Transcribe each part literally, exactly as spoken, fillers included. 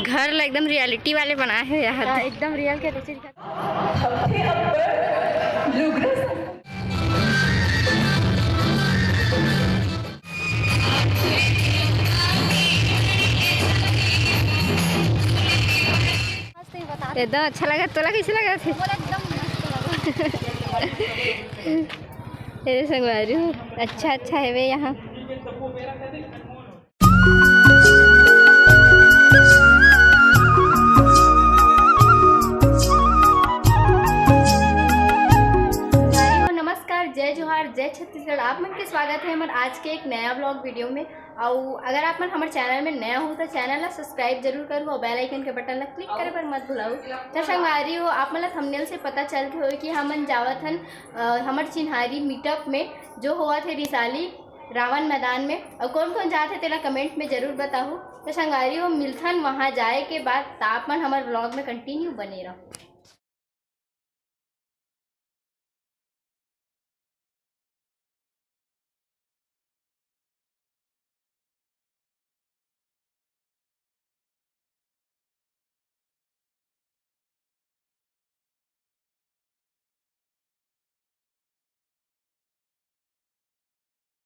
घर ला एकदम reality वाले बनाए हे यार। हाँ, एकदम real के जैसे दिखा। एकदम अच्छा लगा। तोला कैसे लगा थे? मोला एकदम मस्त लगा। ए संगवारी हो, अच्छा अच्छा हेवे यहाँ। संगवारी हो, नमस्कार, जय जोहार, जय छत्तीसगढ़। आप मन के स्वागत हे हमर आज के एक नया vlog video में। अउ अगर आप मन हमर channel में नया हो, तो channel ला subscribe जरूर करू अउ bell icon के button ला click करे बर मत भुलाऊ। तो संगवारी हो, आप मन ला thumbnail से पता चल के होई कि हमन जावत हन, अ, हमर चिन्हारी meetup में, जो होवत हे रिसाली रावण मैदान में। अउ कौन कौन जात हे, तेला comment में जरूर बताहू। तो संगवारी हो, मिलथन वहाँ जाए के बाद, त आप मन हमर vlog में continue बने रहो।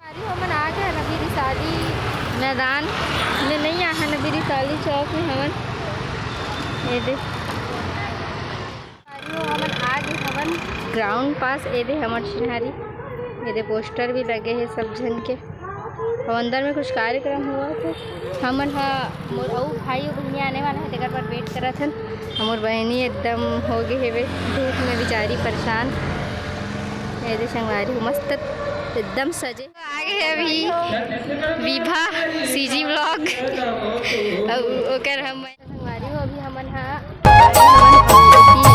अरे, हमन आ गए हन अभी रिसाली मैदान में, नहीं आ हन अभी रिसाली चौक में हमन। ये दे। अरे, हमन आ गए हवन ground पास। ये दे हमर चिन्हारी, ये दे poster भी लगे हे सब झन के। अउ अंदर में कुछ कार्यक्रम होवत हे। हमन ह, मोर अउ भाई अउ बहिनी आने वाला हे, तेकर बर wait करत हन। अउ मोर बहिनी एकदम हो गे हेवे धूप में, बेचारी परेशान। ये दे संगवारी हो, मस्त एकदम सजे। आ गे हे अभी विभा CG vlog। अउ ओकर हम संगवारी हो, अभी हमन ह stall वगैरह लगे हे।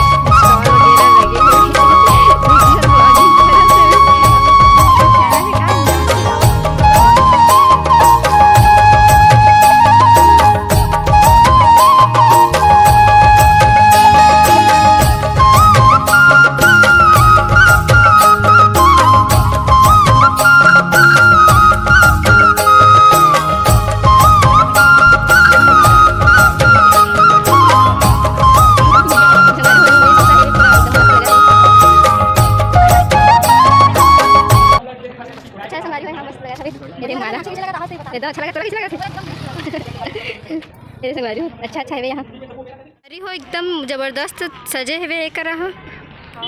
अच्छा, संगवारी हो, यहाँ मस्त लगा था। ये देख माला। ये तो अच्छा लगा, तोला कैसे लगा? ये संगवारी हो, अच्छा, अच्छा है यहाँ। अरे हो, एकदम जबरदस्त सजे हेवे एकरा ह।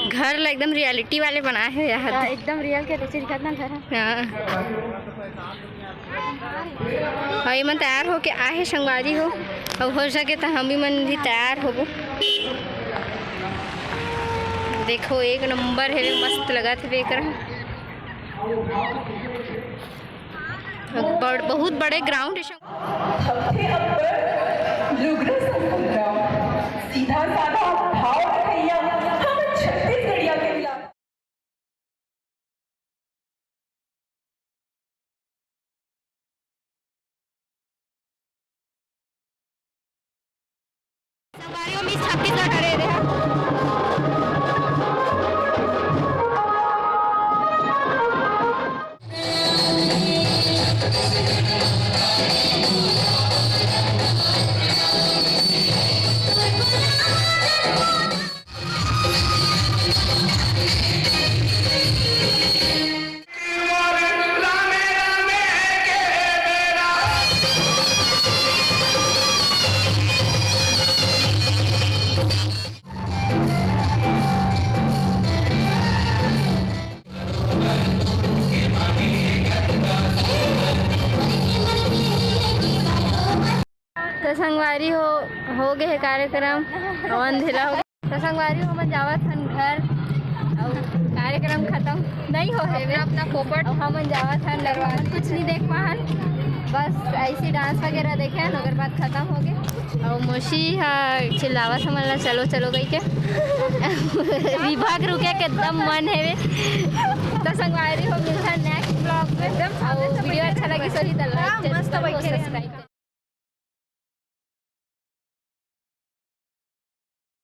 घर ला एकदम reality वाले बनाए हे यार। हाँ, एकदम real के जैसे दिखत ना घर ह। हाँ। अउ ये मन तैयार होके आए हे संगवारी हो। अउ हो सके त हम भी मन भी तैयार होबो। देखो, एक नंबर हेवे, मस्त लगत हेवे एकरा। बड़, बहुत बड़े ground हे। सबसे अब्बड़ लुगरा संकुल ग्राम, सीधा साधा भाव रखइया, हमर छत्तीसगढ़िया के मिला। संगवारी हो, Miss छत्तीसगढ़ करे दे। तो संगवारी हो, हो गे हे कार्यक्रम, अउ अंधेरा हो गे। तो संगवारी हो, हमन जावत हन घर, अउ कार्यक्रम खतम नहीं हो हे बे। अपना पोपट। अउ हमन जावत हन दरबार, कुछ नहीं देख पाहन, बस ऐसी dance वगैरह देखे हन, ओकर बाद खतम हो गे। अउ मौसी हा चिल्लावत हमन ला, "चलो, चलो," कहिके। विभा के रुके के एकदम मन हेवे। तो संगवारी हो, मिलथन next vlog में। अउ video अच्छा लगिस होही त like, हाँ, जरूर मस्त करो, बैठे रहे। Subscribe करो।